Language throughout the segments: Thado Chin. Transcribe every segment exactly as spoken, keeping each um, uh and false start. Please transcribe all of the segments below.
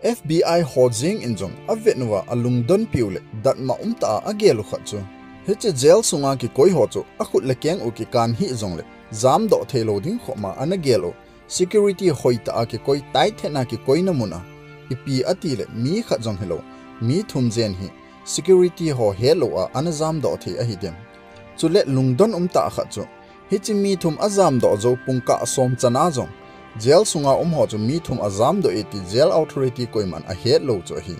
F B I ho jeng in jong avet uva alungdon piu le datmo umtah a agel u khat chu, hiche jail sunga kikoi ho chu akhut le keng u kikan hih jongle jamdoh theilou ding khop ma ana gel u, security hoitah a kikoi, taithet na kikoina mun a, ipi ati le mi khat jong hilou, mi thum jen hi security ho hetlou a ana jamdoh thei ahi dem. Chule lungdon umtah khat chu, hiche mi thum ajamdoh jou pungkah som chan a jong, jail sunga um ho chu mi thum ajamdoh e ti jail authority koiman ahetlou chu ahi.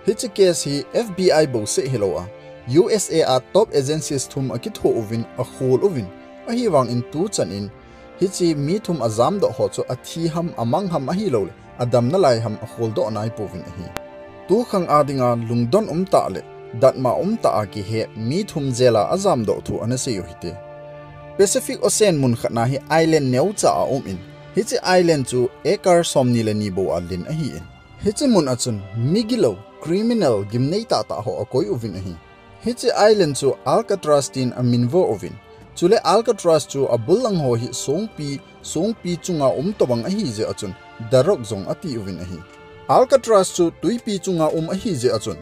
Hiche case hi F B I bouseh hilou a, U S A a top agencies thum akitho uvin, akhol uvin, ahivangin tuchan in, hiche mi thum ajamdoh ho chu athi ham, amang ham ahilou le, adamna lai ham akholdoh naipouvin ahi. Tukhang a dinga lungdon umtah le datmo umtah a kihe mi thum jail a ajamdoh thu ana sei u hite. Pacific Ocean mun khat na hi island neocha aum in, hiche island chu acre somni le ni bou a len ahi in, hiche mun a chun migilou, criminal, gimnei tahtah ho akoi uvin ahi. Hiche island chu Alcatraz tin aminvo uvin, chule Alcatraz chu abul lang ho hi songpi, songpi chunga um tobang ahijeh a chun The Rock jong ati uvin ahi. Alcatraz chu twipi chunga um ahijeh a chun,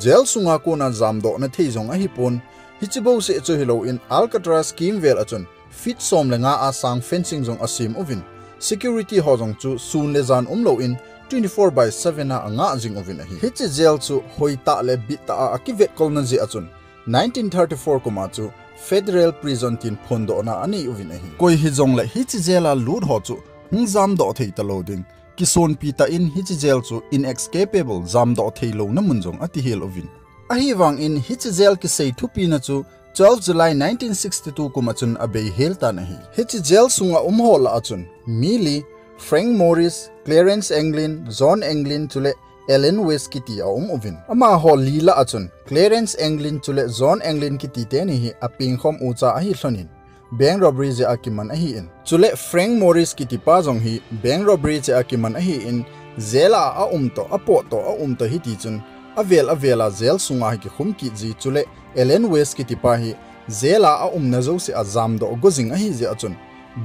jail sunga kona jamdohna thei jong ahipon, hiche bouseh chu hilou in Alcatraz kimvel a chun feet som le nga a sang fencing jong asem uvin, security ho jong chu sun le jan umlou in twenty-four by seven a angah jing uvin ahi. Hiche jail chu hoitah le bittah a akivetkolna jeh a chun, nineteen thirty-four kum a chu federal prison tin phondohna anei uvin ahi. Koi hijongle hiche jail a lut ho chu hung jamdoh thei talou ding, kisonpi tah in hiche jail chu inescapable, jamdoh theilouna mun jong atihel uvin. Ahivangin hiche jail kisei thupina chu twelve July nineteen sixty-two kum a chun abeihel tan ahi. Hiche jail sunga um ho lah a chun mi li, Frank Morris, Clarence Anglin, John Anglin chule Allen West kiti aum uvin. Amaho li lah a chun Clarence Anglin chule John Anglin kiti teni hi apengkhom ucha ahi lhonin, bank robbery jeh a kiman ahi in. Chule Frank Morris kitipa jong hi bank robbery jeh a kiman ahi in, jail a aum toh, apot toh, aum toh hiti chun, avel avel a jail sunga hi kikhum kit ji, chule Allen West kitipa hi jail a aumna jouse a jamdoh go jing ahijeh a chun,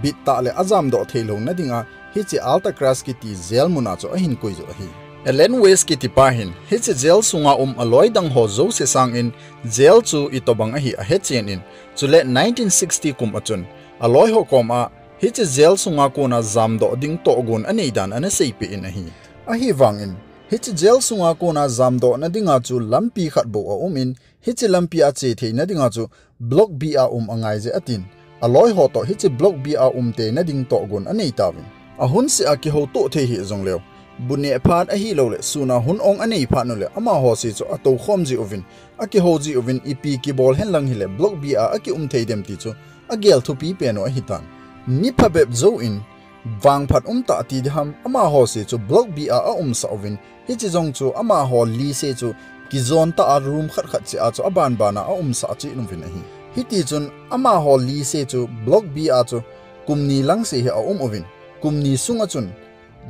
bittah le ajamdoh theilouna dinga hiche Alcatraz kiti jail mun a chu ahin koi u ahi. Allen West kitipa hin hiche jail sunga um aloi dang ho jouse sangin jail chu itobang ahi ahechen in, chule nineteen sixty kum a chun aloi ho kom a hiche jail sunga kona jamdoh ding tohgon anei dan ana seipeh in ahi. Ahivangin hiche jail sunga kona jamdohna dinga chu lampi khat bou aum in, hiche lampi a che theina dinga chu Block B a um angai jeh atin, aloi ho toh hiche Block B a um theina ding tohgon anei tauvin. Ahun seh a kihoutoh thei hih jongleu, bu neh phat ahilouleh sun a hun ong anei phat uleh amaho se chu atoukhom ji uvin, akihou ji uvin, ipi kibol henlang hile Block B a akium thei dem ti chu agel thupi pen u ahitan. Ni phabep jouvin, vangphat umtah ti diham, amaho se chu Block B a aumsah uvin, hiche jong chu amaho li se chu kijon tah a room khat khat cheh a chu abanban a aumsah cheh uvin ahi. Hitichun amaho li se chu Block B a chu kum ni lang se hi aum uvin, kum ni sunga chun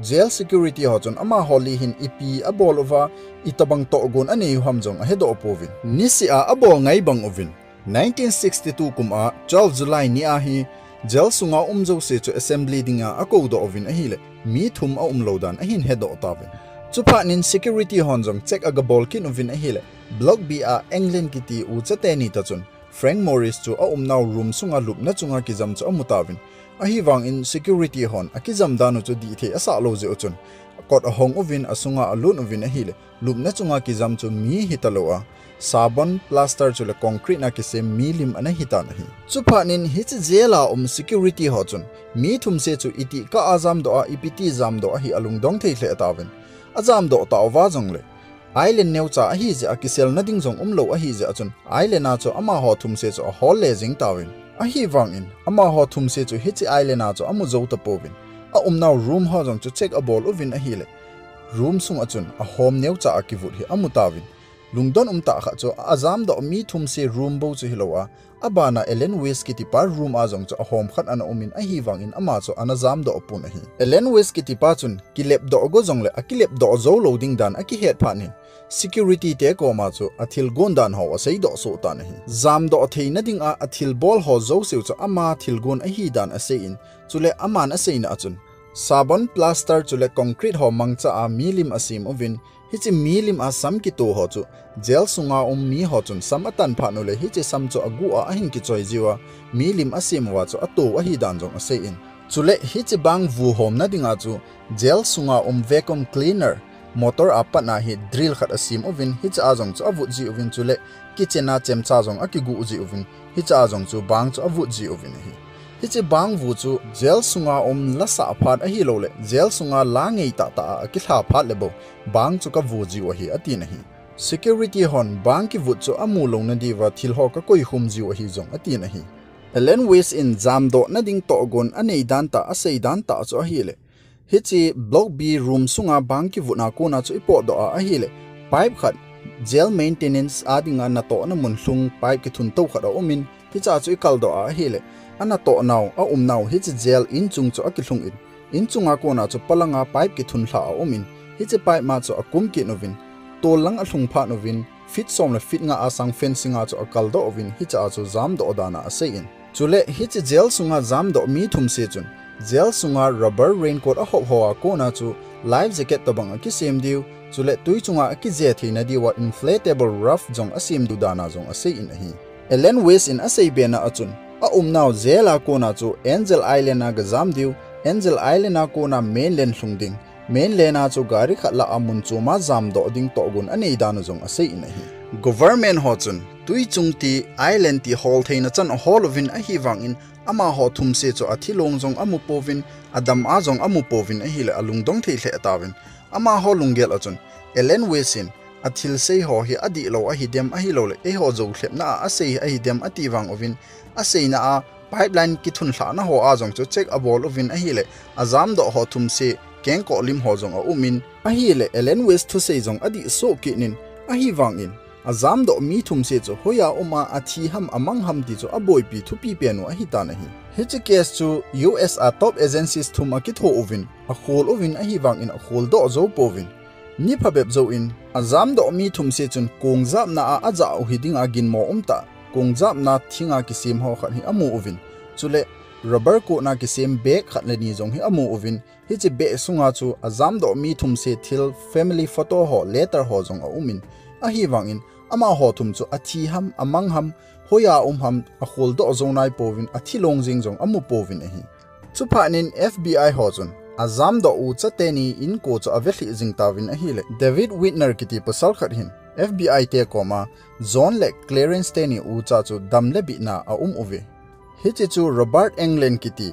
jail security ho chun amaho li hin ipi abol uva, itobang tohgon anei u ham jong ahedoh pouvin, niseh a abol ngai bang uvin. Nineteen sixty-two kum a twelve July ni a hi jail sunga um jouse chu assembly dinga akoudoh uvin ahile, mi thum aumlou dan ahin hedoh tauvin. Chuphat in security hon jong check agabol kit uvin ahile, Block B a Anglin kiti ucha teni toh chun Frank Morris chu aumnau room sunga lupna chunga kijam chu amu tauvin. Ahivangin security hon akijam dan u chu dihthei asah lou jeh u chun, kot ahong uvin, asunga alut uvin ahile, lupna chunga kijam chu mi hitalou a, sabon, plaster chule concrete na kisem mi lim ana hitan ahi. Chuphat in hiche jail a um security ho chun mi thum se chu itih kah a jamdoh a, ipiti jamdoh ahi alungdong thei lheh tauvin. Ajamdoh tauva jongle, island neocha ahijeh a kiselna ding jong umlou ahijeh a chun, island a chu amaho thum se chu ahol le jing tauvin. Ahivangin amaho thum se chu hiche island a chu amu jou tapouvin, aumnau room ho jong chu check abol uvin ahile, room sunga chun ahom neocha a kivut hi amu tauvin. Lungdon umtah khat chu ajamdoh mi thum se room bou chu hilou a, abana Allen West kitipa room a jong chu ahom khat ana umin, ahivangin ama chu ana jamdoh pon ahi. Allen West kitipa chun kilepdoh go jongle akilepdoh joulou ding dan akihet phat in, security te koma chu athilgon dan ho aseidoh soh tan ahi. Jamdoh theina dinga athilbol ho jouseu chu ama thilgon ahi dan aseiyin, chule aman aseina a chun, Sabon, plaster chule concrete ho mangcha a milim asem uvin, hiche milim a sam kito ho chu jail sunga um mi ho chun sam atan phat uleh hiche sam chu agu a ahin kichoi jiuva, milim asem uva chu ato ahi dan jong aseiyin. Chule hiche bang vuhomna dinga chu jail sunga um vacuum cleaner, motor a patna hi drill khat asem uvin, hiche a jong chu avut jiuvin, chule kitchen a chemcha jong akiguh jiuvin, hiche a jong chu bang chu avut jiuvin ahi. Hiche bang vu chu jail sunga um lasah phat ahilouleh jail sunga la ngei tahtah a akilha phat le bou bang chu kavu jiu ahi, atin ahi. Security hon bang kivut chu amu louna diuva thil ho kakoi khum jiu ahi jong atin ahi. Allen West in jamdohna ding tohgon anei dan tah, asei dan tah chu ahileh, hiche Block B room sunga bang kivutna kona chu ipotdoh a ahileh, pipe khat, jail maintenance a dinga natohna mun lhung pipe kithun tou khat aumin, hiche a chu ikaldoh a ahileh, anatohnau, aumnau hiche jail inchung chu akilhung in, inchunga kona chu palanga pipe kithun lhah aumin, hiche pipe ma chu akum kit uvin, tol lang alhung phat uvin, feet som le feet nga a sang fencing a chu akaldoh uvin, hiche a chu jamdoh dan a aseiyin. Chule hiche jail sunga jamdoh mi thumse chun jail sunga rubber raincoat ahop ho a kona chu life jacket tobang akisem diu, chule twi chunga akije theina diuva inflatable raft jong asem diu dan a jong aseiyin ahi. Allen West in aseibena a chun, aumnau jail a kona chu Angel Island a gajam diu, Angel Island a kona mainland lhung ding, mainland a chu gari khat lah a mun choma jamdoh ding tohgon anei dan u jong aseiyin ahi. Government ho chun twi chung ti, island ti hol theina chan ahol uvin, ahivangin amaho thumse chu athilong jong amu pouvin, adam a jong amu pouvin ahileh alungdong thei lheh tauvin. Amaho lunggel a chun Allen West in athilsei ho hi adihlou ahidem ahilouleh eiho joulhepna a asei ahidem ati vang uvin, aseina a pipeline kithun lhahna ho a jong chu check abol uvin ahileh, ajamdoh ho thumse kengkoh lim ho jong aumin, ahileh Allen West thusei jong adih soh kit in, ahivangin ajamdoh mi thumse chu hoiya um a athi ham amang ham ti chu aboipi thupi pen u ahitan ahi. Hiche case chu U S a top agencies thum akitho uvin, akhol uvin ahivangin akholdoh jou pouvin. Ni phabep jouvin, ajamdoh mi thumse chun kongjapna a ajah u hiding a ginmo umtah, kongjapna thinga kisem ho khat hi amu uvin. Chule rubber coat na kisem bag khat le ni jong hi amu uvin. Hiche bag sunga chu ajamdoh mi thumse thil, family photo ho, letter ho jong aumin. Ahivangin amaho thum chu athi ham, amang ham, hoiya um ham, akholdoh jou nai pouvin, athilong jeng jong amu pouvin ahi. Chuphat in F B I ho chun ajamdoh u chateni inko chu avelhih jing tauvin ahileh, David Whitner kiti pasal khat hin F B I te koma John le Clarence teni ucha chu dam le bihna aum uve. Hiche chu Robert Englund kiti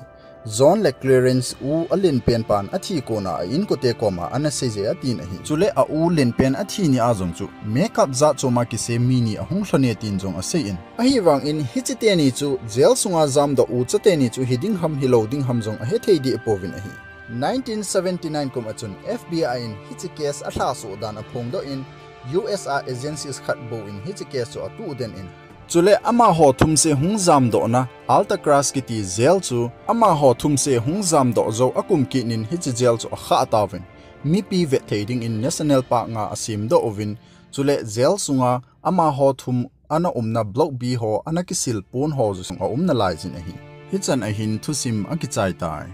John le Clarence u alenpen pan athi kona a inkote koma ana seije atin ahi. Chule a u lenpen athi ni a jong chu makeup jat choma kisem mi ni ahung lhone tin jong aseiyin. Ahivangin hiche teni chu jail sunga jamdoh u chateni chu hiding ham hilou ding ham jong ahethei deh pouvin ahi. Nineteen seventy-nine kum a chun F B I in hiche case alhasoh dan aphongdoh in, U S a agencies khat bou in hiche case chu atuh den in, chule amaho thumse hung jamdohna Alcatraz kiti jail chu amaho thumse hung jamdoh jou akum kit in hiche jail chu akhah tauvin, mipi vet thei dingin National Park nga asemdoh uvin, chule jail sunga amaho thum ana umna Block B ho ana kisil pon ho jong aumna laijin ahi. Hichan ahin thusim akichai tai.